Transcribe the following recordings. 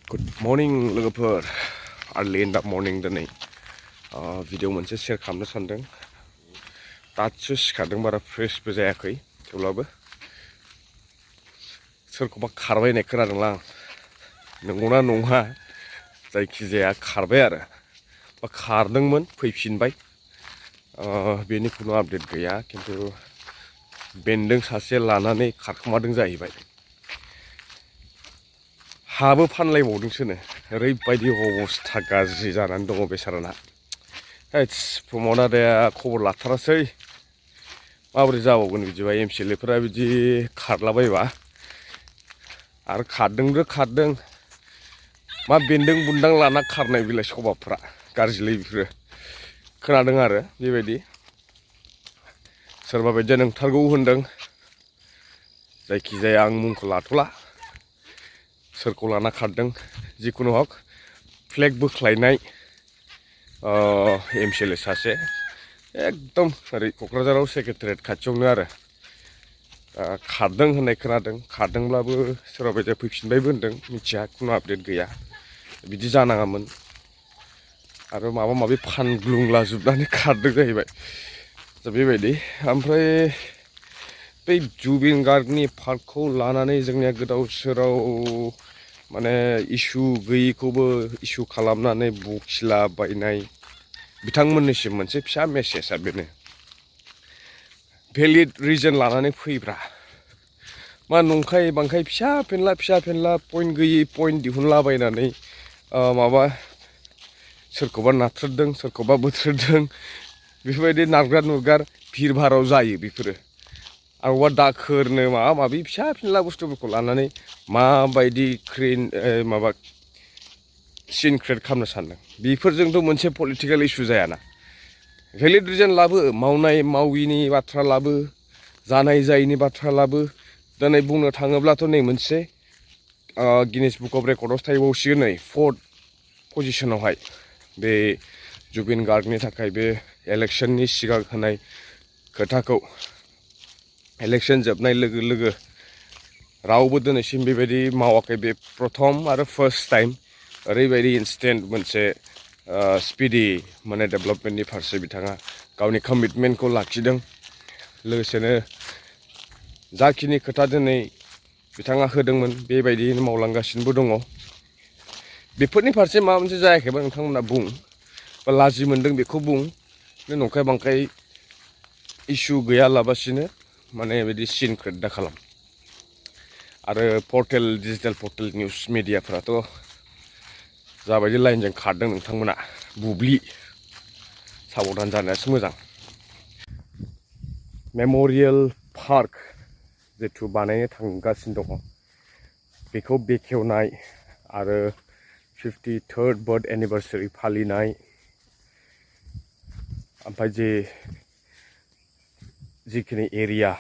Good morning लोगोफोर early in the morning दिनै video मोनसे शेयार खालामनो सानदों दासो सिखारदों बारा फ्रेशबो जायाखै थेवब्लाबो सोरखौबा खारबायनाय खोनादोंला आं नंगौना नङा जायखिजाया खारबाय आरो बा खारदोंमोन फैफिनबाय बेनि खुनु आपडेट गैया खिन्थु बेन्दों सासे लानानै खारखोमादों जाहैबाय हाबो फानलायबावदोंसोनो ओरैबायदि अबस्था गाज्रि जानानै दङ बेसाराना प्रमद आदाया खबर लाथारासै माबोरै जाबावगोन बिदिबा एमसिएलएफोरा बिदि खारलाबायबा आरो खारदों मा बेन्दों बुन्दां लाना खारनाय बिलाइ सभाबफ्रा गाज्रिलै बेफोरो खोनादों आरो बेबायदि सोरबा बायदिया नंथारगौ होनदों जायखिजाया आं मुंखौ लाथ'ला सोरखौ लाना खारदों जिखुनु हक फ्लेग बोख्लायनाय एमसिएलए सासे एकदम ओरै क'क्राझाराव सेक्रेटारियेट खाथियावनो आरो खारदों होननाय खोनादों खारदोंब्लाबो सोरबा बायदिया फैफिनबायबो होनदों मिथिया खुनु आपडेट गैया बिदि जानाङामोन आरो माबा माबि फानग्लुंलाजोबनानै खारदों जाहैबाय दा बेबायदि ओमफ्राय बै जुबिन गार्गनि पार्कखौ लानानै जोंनिया गोदाव सोराव माने इसु गैयैखौबो इसु खालामनानै बखिलाबायनाय बिथांमोननिसिम मोनसे फिसा मेसेजआ बेनो भेलिड रिजन लानानै फैब्रा मा नंखाय बांखाय फिसा फेनला पइन्ट गैयै पइन्ट दिहुनलाबायनानै माबा सोरखौबा नाथ्रोदों सोरखौबा बोथ्रोदों बेफोरबायदि नारगार नुरगार भिर भाराव जायो बेफोरो आरोबा दाखोरनो माबा माबि फिसा फिनला बुस्थुफोरखौ लानानै माबायदि माबा सिन क्रियेट खालामनो सानदों बेफोरजोंथ' मोनसे पलिटिकेल इस्यु जायाना भेलिड रिजन लाबो मावनाय माविनि बाथ्रा लाबो जानाय जायैनि बाथ्रा लाबो दिनै बुंनो थाङोब्लाथ' नै मोनसे गिनिस बुक अफ रेकर्डआव थाहैबावसिगोन नै 4th पजिशनावहाय बे जुबिन गार्गनि थाखाय बे इलेक्शननि सिगां होनाय खोथाखौ इलेक्शन जोबनाय लोगो लोगो रावबो दिनैसिम बेबायदि मावाखै बे प्रथम आरो फार्स्ट टाइम ओरैबायदि इन्स्टेन्ट मोनसे स्पिडि माने डेभेलपमेन्टनि फारसे बिथाङा गावनि कमिटमेन्टखौ लाखिदों लोगोसेनो जाखिनि खोथा दिनै बिथाङा होदोंमोन बेबायदियैनो मावलांगासिनोबो दङ बेफोरनि फारसे माबा मोनसे जायाखैबा नोंथांमोना बुं बा लाजि मोनदों बेखौ बुं नंखाय बांखाय इस्यु गैयालाबासिनो माने बिदि सिन क्रियेट दा खालाम आरो पर्टेल डिजिटेल पर्टेल निउस मिडियाफ्राथ' जाबायदि लाइनजों खारदों नोंथांमोना बुब्लि साबधान जानायासो मोजां मेम'रियेल पार्क जिथु बानायनो थांगासिनो दङ बेखौ बेखेवनाय आरो 53rd बार्थ एनिभार्सारि फालिनाय ओमफ्राय जिखिनि एरिया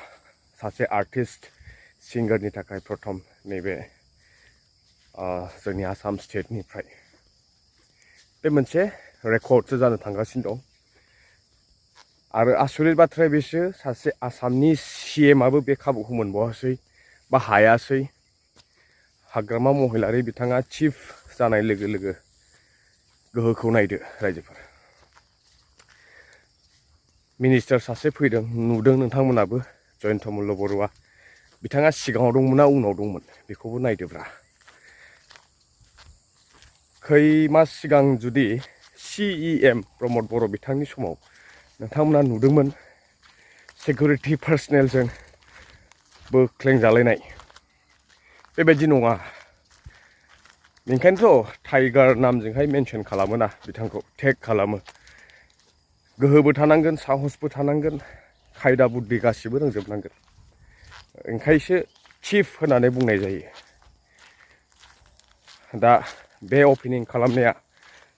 सासे आर्टिस्ट सिंगारनि थाखाय प्रथम नैबे जोंनि आसाम स्टेटनिफ्राय बे मोनसे रेकर्डसो जानो थांगासिनो दं आरो आसरित बाथ्राया बेसो सासे आसामनि सिएमआबो बे खाबुखौ मोनबावासै बा हायासै हाग्रामा महिलारि बिथाङा चिफ जानाय लोगो लोगो गोहोखौ नायदो रायजोफोर मिनिस्टार सासे फैदों नुदों नोंथांमोनाबो जयन्त मल्ल बरुवा बिथाङा सिगाङाव दंमोन ना उनाव दंमोन बेखौबो नायदोब्रा खै मास सिगां जुदि CEM प्रमद बर' बिथांनि समाव नोंथांमोना नुदोंमोन सिकिउरिटि पार्सनेलजों बोख्लेंजालायनाय बेबायदि नङा बेनिखायनोथ' टाइगार नामजोंहाय मेनसन खालामोना बिथांखौ टेग खालामो गोहोबो थानांगोन साहसबो थानांगोन खायदा बुद्धि गासिबो रोंजोबनांगोन ओंखायसो चिफ होननानै बुंनाय जायो दा बे अपेनिं खालामनाया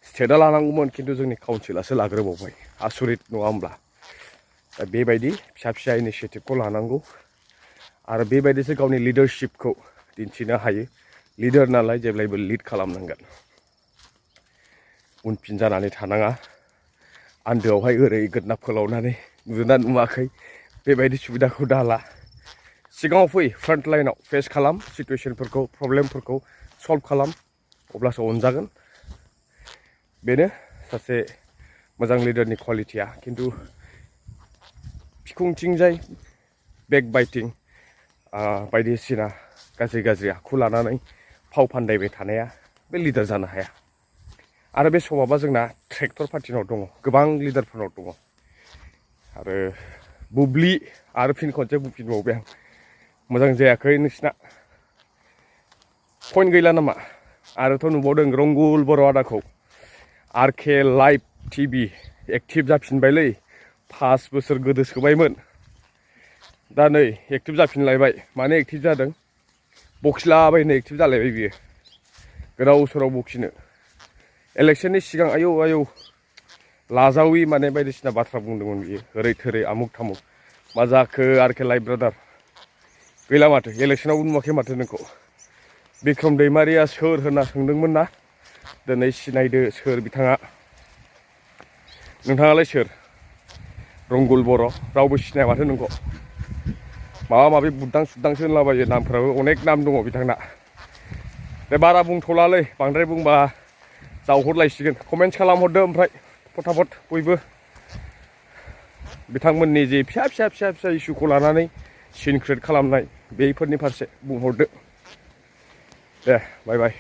स्टेटआ लानांगौमोन खिन्थु जोंनि काउन्सिलासो लाग्रोबावबाय आसरित नङा होमब्ला दा बेबायदि फिसा फिसा इनिसियेटिभखौ लानांगौ आरो बेबायदिसो गावनि लिडारशिपखौ दिन्थिनो हायो लिडार नालाय जेब्लायबो लिड खालामनांगोन उनफिन जानानै थानाङा आन्दोआवहाय ओरै गोदना फोलावनानै नुदोंना नुवाखै बेबायदि सुबिदाखौ दाला सिगाङाव फै फ्रन्ट लाइनाव फेस खालाम सिटुएशनफोरखौ प्रब्लेमफोरखौ सल्भ खालाम अब्लासो अनजागोन बेनो सासे मोजां लिडारनि क्वालिटिया खिन्थु बिखुंथिंजाय बेकबाइटिं बायदिसिना गाज्रि आखु लानानै फाव फान्दायबाय थानाया बे लिडार जानो हाया आरो बे स्वभाबा जोंना ट्रेक्टर पार्टिनाव दङ गोबां लिडारफोरनाव दङ आरो बुब्लि आरो फिन खनसे बुंफिनबावबाय आं मोजां जायाखै नोंसिना पइन्ट गैला नामा आरोथ' नुबावदों रंगुल बर' आदाखौ आरके लाइभ टिभि एक्टिभ जाफिनबायलै 5 बोसोर गोदोसोबायमोन दा नै एक्टिभ जाफिनलायबाय मानो एक्टिभ जादों बखिलाबायनो एक्टिभ जालायबाय बियो गोदाव सोराव बखिनो इलेक्शननि सिगां आयौ लाजावी माने बायदिसिना बाथ्रा बुंदोंमोन बियो ओरै थोरै आमुक थामुक मा जाखो आरके लाइभ ब्रादार गैला माथो इलेक्शनावबो नुवाखै माथो नोंखौ बिक्रमदैमारिया सोर होनना सोंदोंमोन ना दिनै सिनायदो सोर बिथाङा नोंथाङालाय सोर रंगुल बर' रावबो सिनाया माथो नोंखौ माबा माबि बुद्दां सुद्दांसो होनलाबायो नामफ्राबो अनेक नाम दङ बिथांना दे बारा बुंथ'लालै बांद्राय बुंबा जावहरलायसिगोन कमेन्ट्स खालामहरदो ओमफ्राय फटाफट बयबो बिथांमोननि जे फिसा इस्युखौ लानानै सिन क्रियेट खालामनाय बेफोरनि फारसे बुंहरदो दे बाय बाय